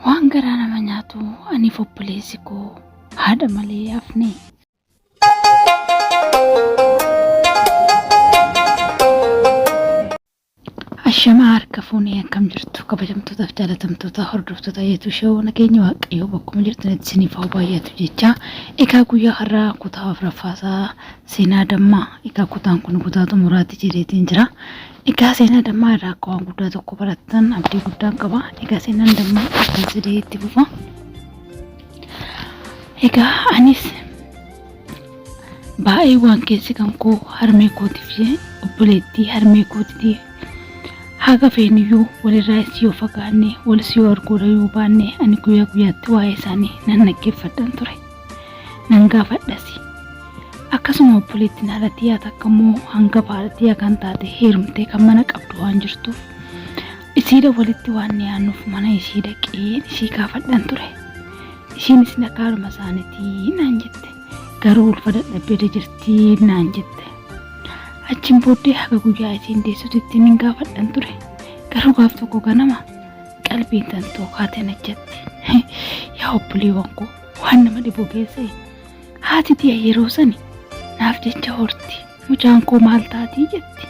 Waan garaa nama nyaatu aniif obboleessi koo haadha malee hafne. Ashamaa harka fuunee akkam jirtu kabajamtootaaf jaalatamtoota hordoftoota yeetuu showuu nageenya waaqayyoo bakkuma jirtanitti isiniif haa baay'atu jecha egaa guyyaa har'aa kutaa afuraffaasaa seenaa dammaa egaa kutaan kun kutaa xumuraatti jedheetiin jira egaa seenaa dammaa irraa akka waan guddaa tokko barattan abdii guddaan qaba egaa seenaan dammaa akkas jedhee itti fufa egaa anis Baay'ee waan keessi kan koo harmee kootiif obboleettii harmee kootiitiif haga feeniyyuu walirraa is yoo fagaanne walis yoo arguudha yoo baanne ani guyyaa guyyaatti waa'ee isaanii nan dhaggeeffadhan ture. Nan gaafadhasi. Akkasuma obboleettiin haadha tiyyaa takka immoo hangafa haadha tiyyaa kan taate heerumtee kan mana qabdu waan jirtuuf isiidha walitti waan dhiyaannuuf mana ishii dhaqeen ishii gaafadhan ture. Ishiinis nakaaruma isaaniitii naan jette. Garuu ulfa dadhabbeerra jirti naan jette. Achiin booddee haga guyyaa isiin deessutti nin gaafadhan ture. Garuu gaaf tokko ganama qalbiin tantoo kaatee na jette. Yaa obboleewwan koo waan nama dhibu keessa haati tiya yeroo sani naaf jecha horti mucaan koo maal taatii jetti.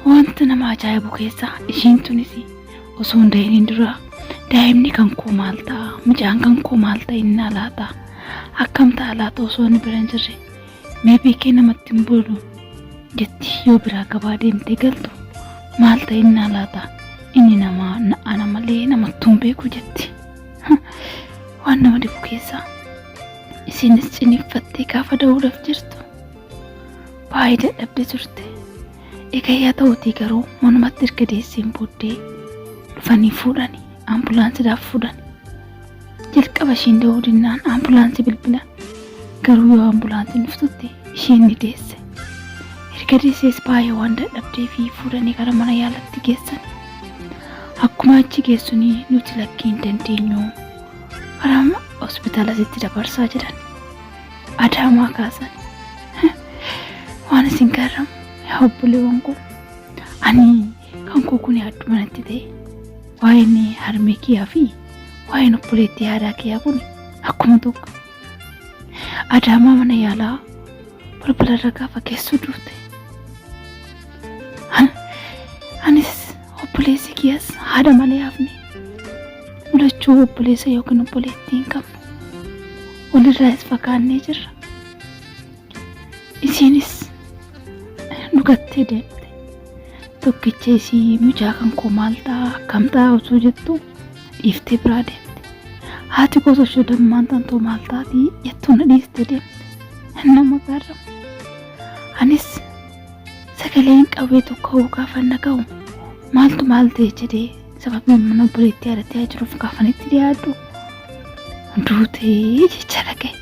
Wanta nama ajaa'ibu keessaa ishiin tunis osoo hin da'iniin dura daa'imni kan koo maal ta'a mucaan kan koo maal ta'a inni laata akkam ta'a laata osoo inni bira hin jirre mee beekee namatti hin bulu jetti yoo biraa gabaa deemtee galtu maal ta'a inni laata inni nama ana malee namattuu hin beeku jetti waan nama dhibu keessaa isinis ciniinfattee gaafa da'uudhaaf jirtu baay'ee dadhabde turte. Egaa yaa ta'uutii garuu manumatti erga deesseen booddee dhufanii fuudhani ambulaansiidhaaf fuudhani. Jalqaba ishiin da'uu dinnaan ambulaansii bilbilan. Garuu yoo ambulaansiin dhuftutti ishiin ni deesse. Erga deessees baay'ee waan dadhabdee fi fuudhanii gara mana yaalatti geessan. Akkuma achi geessunii nuti lakkii hin dandeenyu karaa hospitaala sitti dabarsaa jedhan. Adaamaa kaasan. Waan isin garramu yaa obboleewwan koo ani kan koo kun adduma natti ta'e waa'een harmee kiyyaa fi waa'een obboleettii haadhaa kiyyaa kun akkuma tokko. Adaamaa mana yaalaa balbalarra gaafa geessu duute. Anis obboleessi kiyyas haadha malee hafne. Lachuu obboleessa yookiin obboleettii hin qabnu. Walirraas fagaannee jirra. Isiinis dhugattee deemte. Tokkicha isii mucaa kan koo maal ta'a akkam ta'a osoo jettu dhiiftee biraa deemte. Haati koos osoo dammaan tantoo maal taati jettuu na dhiistee deemte. Nama gaarramu. Anis sagaleen qawwee tokko gaafa dhaga'u maaltu maal ta'e jedhee sababii mana obboleettii haadhattee jiruuf gaafan itti dhiyaadhu duutee jecha dhaga'e.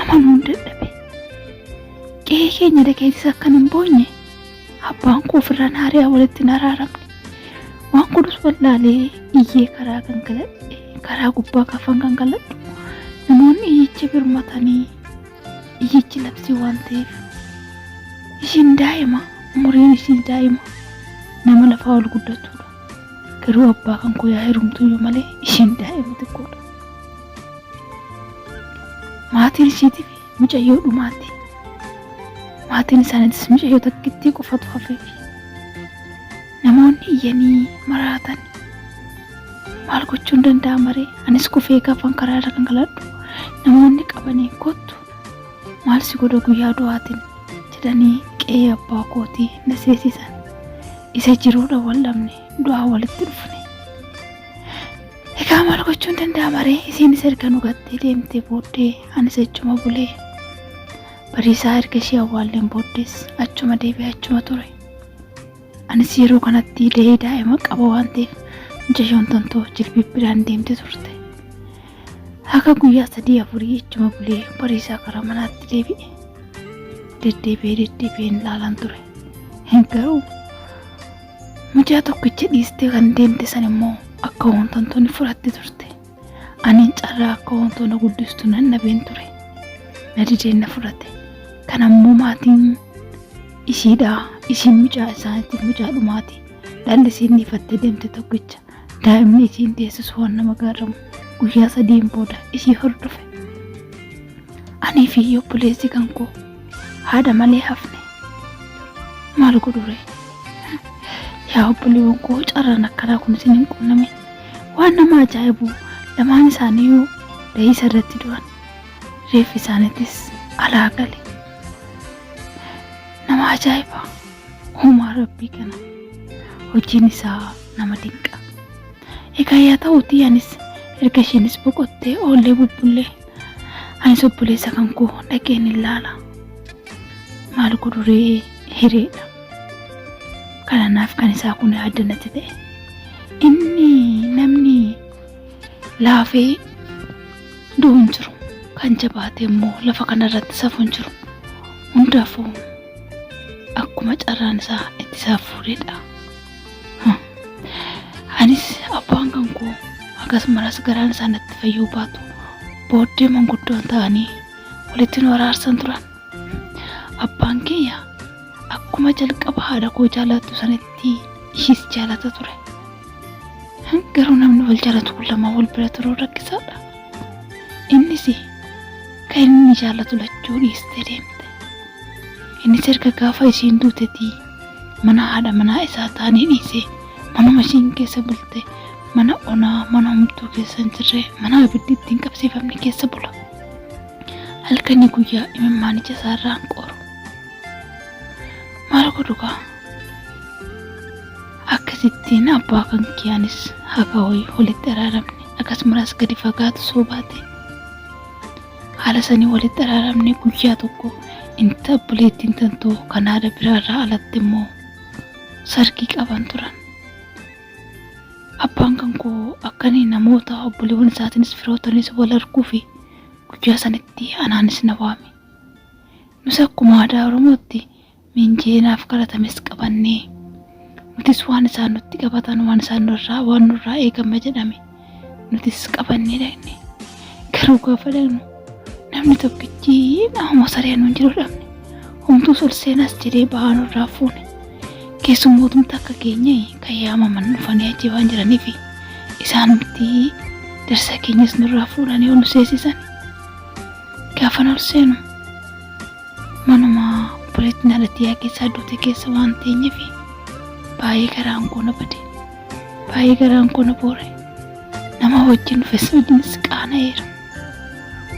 Amanuun dadhabe. Qe'ee keenya dhaqeetis akkan hin boonye abbaan koo ofirraa na ari'aa walitti hin araaramne. Waan godhus wallaalee iyyee karaa gangaladhe karaa gubbaa gaafan gangaladhu namoonni iyyicha birmatanii iyyichi labsii waan ta'eef ishiin daa'ima umuriin ishii daa'ima nama lafaa ol guddattuudha. Garuu abbaa kan koo yaa heerumtuyyuu malee ishiin daa'ima xiqqoodha. Maatiin ishiitiif mucayyoo dhumaati. Maatiin isaaniitis mucayyoo takkittii qofatu hafeefi. Namoonni iyyanii maraatan maal gochuun danda'ama ree? Anis kufee gaafan karaa irra gangaladhu namoonni qabanii kottu maal si godha guyyaa du'aatiin jedhanii qe'ee abbaa kootii na seesisan. Isa jiruudha wal dhabne du'aa walitti dhufne. Egaa maal gochuun danda'ama ree? Isiinis erga nu gattee deemtee booddee anis achuma bulee bariisaa erga ishee awwaalleen booddees achuma deebi'ee achuma ture. Anis yeroo kanatti da'ee daa'ima qaba waan ta'eef mucayyoon tantoo jilbibbidhaan deemte turte. Haga guyyaa sadii afurii achuma bulee bariisaa karaa manaatti deebi'e. Deddeebi'ee deddeebi'een ilaalaan ture. Garuu mucaa tokkicha dhiistee kan deemte san immoo akka wantoonni fudhatte turte. Ani carraa akka wantoonni guddistu nan dhabeen ture. Na dideen na fudhate. Kan ammoo maatiin ishiidha. Ishiin mucaa isaaniitiif mucaa dhumaati. Dhalli isiin dhiifattee deemte tokkicha. Daa'imni ishiin deessisu waan nama gaaramu guyyaa sadiin booda ishii hordofe. Anii fi obboleessi kan koo haadha malee hafne. Maal godhure? Yaa obboleewwan koo, carraan akkanaa kun isin hin qunnamin. Waan nama ajaa'ibu, lamaan isaaniiyyuu da'iisa irratti du'an. Reeffi isaaniitis alaa gale. Nama ajaa'iba! Uumaa Rabbii kana hojiin isaa nama dinqa. Egaa yaa ta'uutii, anis erga isheenis boqottee oollee bubbullee anis obboleessa kan koo dhaqeen ilaala. Maal godhuree, hireedha. Kananaaf kan isaa kun adda natti ta'e. Inni namni laafee du'u hin jiru. Kan jabaate immoo lafa kanarratti safu hin jiru. Hundaafuu akkuma carraan isaa itti isaa fuudhedha. Anis abbaan kan koo akkasumas garaan isaa natti fayyuu baatu booddee manguddoon ta'anii walitti nu araarsan turan. Abbaan kiyya akkuma jalqaba haadha koo jaallattu sanitti ishiis jaalata ture. Garuu namni wal jaalatu kun lama wal bira turuu rakkisaadha. Innis kan inni jaallatu lachuu dhiistee deemte. Innis erga gaafa ishiin duutetii mana haadha manaa isaa taanii dhiisee manuma ishiin keessa bulte, mana onaa, mana homtuu keessa hin jirre, mana abiddi ittiin qabsiifamne keessa bula. Halkanii guyyaa imimmaan ija isaarraa hin qoru. Maal godhu gaa? Akkasittiin abbaa kan kiyyaanis haga wayii walitti araaramne, akkasumas gadi fagaatu soo baate. Haala sanii walitti araaramne. Guyyaa tokko inta obboleettiin tantoo kan haadha biraarraa alatti immoo sargii qaban turan. Abbaan kan koo akkanii namoota obboleewwan isaatiinis firootanis wal arguu fi guyyaa sanitti anaanis na waame. Nus akkuma aadaa Oromootti minjeenaaf kadhatames qabannee, nutis waan isaan nutti qabatan, waan isaan nurraa waan nurraa eegama jedhame nutis qabannee dhaqne. Garuu gaafa dhaqnu namni tokkichi nama saree nuun jiru dhabne. Homtuus ol seenas jedhee ba'aa nurraa fuune. Keessummootumti akka keenya kan yaamaman dhufanii achi waan jiraniif isaanumti darsa keenyas nurraa fuudhanii ol nu seesisan. Gaafa ol seenu manuma obboleettiin haadha tiyyaa keessaa duute keessa waan teenyeef baay'ee garaan koo na bade. Baay'ee garaan koo na boore. Nama wajjin dhufes wajjinis qaana'eera.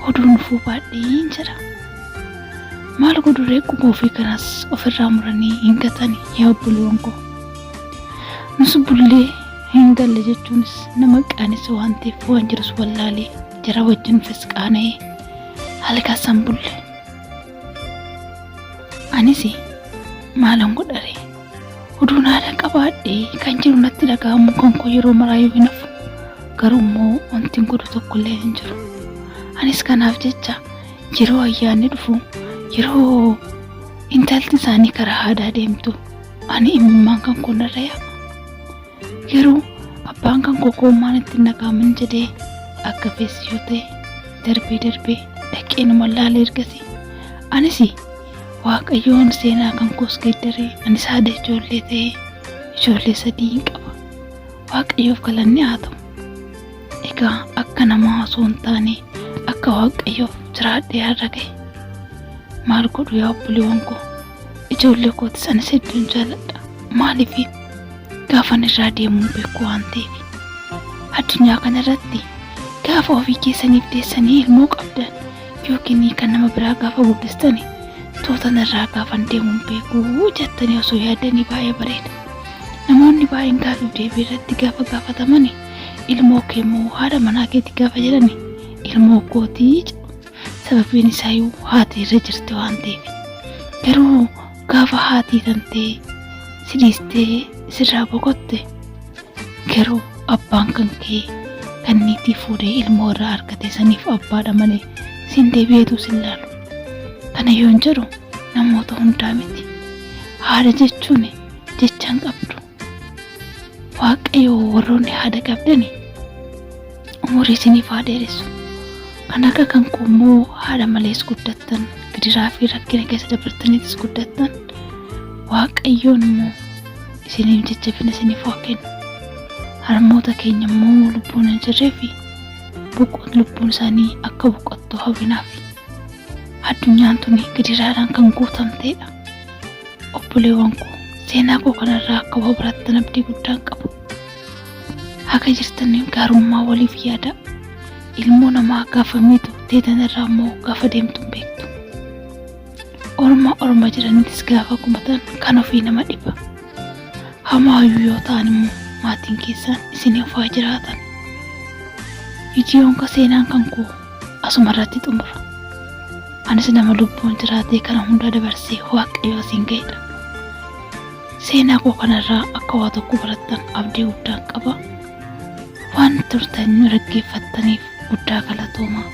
Oduun dhufuu baadheen jedha. Maal godhuree, quba ofii kanas ofirraa muranii hin gatani, yaa obboleewwan koo. Nus bullee hin galle jechuunis nama qaanessa waan ta'eef waan jirus wallaalee jara wajjin dhufes qaana'ee halkan san bulle. Anis maalan godhare, oduun haadha qabaadhee kan jiru natti dhaga'amu kan koo yeroo maraayyuu hin hafu. Garuu immoo wanti godhu tokkollee hin jiru. Anis kanaaf jecha yeroo ayyaanni dhufu, yeroo intalti isaanii karaa haadhaa deemtu, ani imimmaan kan koo narra yaa'a. Garuu abbaan kan koo koommaan ittiin dhaga'aman jedhee akka feessi yoo ta'e darbee darbee dhaqee numa laala ergasii. Anis Waaqayyoon seenaa kan koos geeddaree anis haadha ijoollee ta'ee ijoollee sadii hin qaba. Waaqayyoof galanni haa ta'u. Egaa akka namaa osoo hin taane akka Waaqayyoof jiraadhee har'a ga'e. Maal godhu, yaa obboleewwan koo, ijoollee kootis anis hedduun jaalladha. Maaliif, gaafan irraa deemuun beeku waan ta'eef. Addunyaa kanarratti gaafa ofii keessaniif deessanii ilmoo qabdan yookiin kan nama biraa gaafa guddistani, tootan irraa gaafan deemuun beeku jettanii osoo yaaddanii baay'ee bareeda. Namoonni baay'een gaafiif deebii irratti gaafa gaafatamani, ilmoo kee moo haadha manaa keetii gaafa jedhani, ilmoo kootii jedhu. Sababiin isaayyuu haati irra jirti waan ta'eef. Garuu gaafa haatii tantee si dhiistee sirraa boqotte, garuu abbaan kan kee kan niitii fuudhee ilmoo irraa argate saniif abbaadha malee sin deebi'eetu sin laalu. Kana yoon jedhu namoota hundaa miti. Haadha jechuun jechaan qabdu. Waaqayyo warroonni haadha qabdani umurii isiniif haa dheeressu. Kan akka kan koo immoo haadha malees guddattan, gidiraa fi rakkina keessa dabartaniitis guddattan, Waaqayyoon immoo isiniif jajjabina isiniif haa kennu. Harmoota keenya immoo lubbuun hin jirree fi lubbuun isaanii akka boqottu hawwinaaf. Addunyaan tuni gidiraadhaan kan guutamteedha. Obboleewwan koo seenaa koo kanarraa akka waa barattan abdii guddaan qaba. Haga jirtaniin gaarummaa waliif yaada. Ilmoo namaa gaafa miitu teetan irraa immoo gaafa deemtu hin beektu. Orma orma jedhaniitis gaafa kumatan kan ofii nama dhiba. Hamaayyuu yoo ta'an immoo maatiin keessan isiniif haa jiraatan. Viidiyoon ka seenaan kan koo asuma irratti xumura. Anis nama lubbuun jiraatee kana hunda dabarsee Waaqayyo asiin ga'edha. Seenaa koo kanarraa akka waa tokko barattan abdii guddaan qaba. Waan turtan nu dhaggeeffattaniif guddaa galatoomaa.